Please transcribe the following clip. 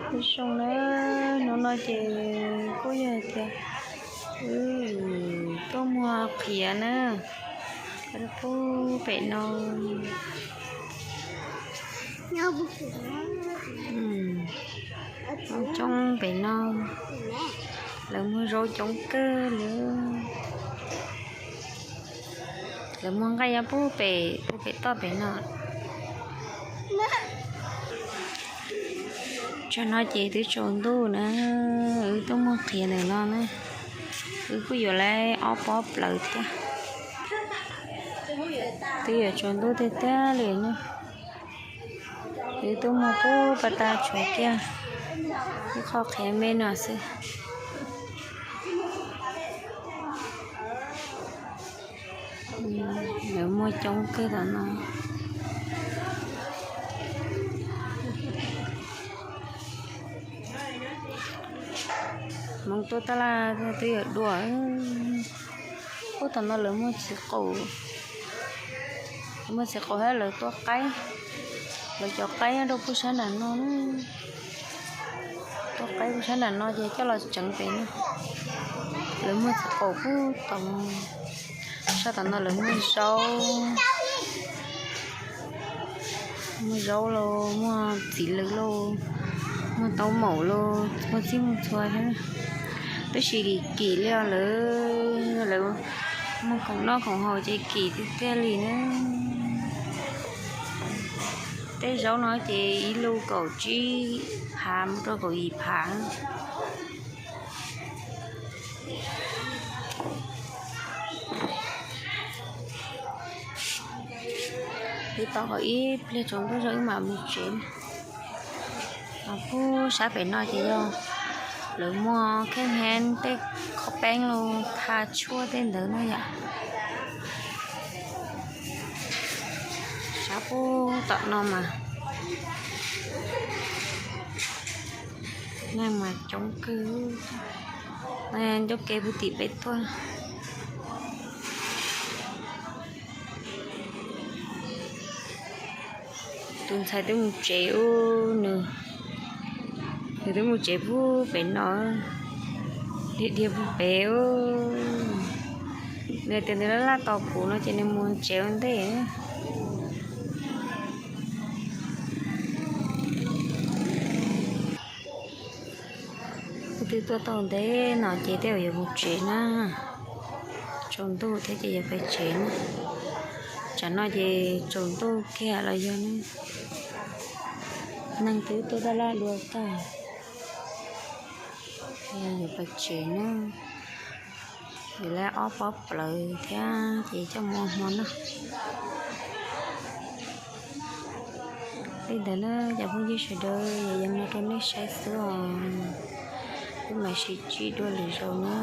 Ib zoo na, hnub no ces kuj yog hais tias wb tuaj muag qhiav na, pub pem no. Coob pem no, lawv muag zaub coob kawg li. Lawv muag nqaij nyob pub pem, pub pem toj pem no. Tsam no ces twb tsaus ntuj na, wb tuaj muag qhiav ntawm no na, wb kuj yuav lawm ob pob plaws thiab. Twb yuav tsaus ntuj tiag tiag li na. Wb tuaj muag pub pas tas tshuav kiag ib qho qhiav me no xwb. Lawv muag coob kawg tom no. Hmoob tuaj taj laj twb yuav dua. Ub, tom no lawv muag txiv qaum, lawv muag txiv qaum thiab lawv tuaj qaib, lawv cov qaib nyob rau pub sab nram no. Tuaj qaib pub sab nram no ces coj los tseev pem no. Lawv muag txiv qaum pub tom, sab tom no lawv muag zaub, muag zaub lauj, muag txiv lws lauj, muag taub maum lauj, muag txhij muag txhua thiab. Tab sis kim kim li os, lawv, lawv muag khoom noj khoom haus ces kim tiag tiag li na. Tej zaub no ces ib lub kaum tsib phav mus rau kaum yim phav. Wb tos ib pliag tsaus ntuj zog wb mam mus tsev. Pub sab pem no ces yog lawv muag kheej heev tej qhov peeb los thaj tshuaj tej ntawd no yom. Sab pub tom no mas neeg mas coob kawg. Ncauj ke pub tim peb tuaj. Tus ntxhais twb mus tsev ub, nws, nws twb mus tsev pub pem no, dhia dhia pub pem ub. Nws tias nws laj laj tos kuv no ces nws mus tsev ua ntej. Kuv twb tuaj tau ntev no ces tej zaum yuav mus tsev na. Tsaus ntuj thiab ces yuav pais tsev na. Tsam no ces tsaus ntuj kiag los yog ne, neeg twb tuaj taj laj dua tag, yuav pais tsev na. Yuav lawm ob pob plaws thiab ces coj mus ua hmo noj. Li ntawd na cov phooj ywg sawv daws, yog no rau nej saib xwb os. Wb mam sib ntsib dua lwm zaus na.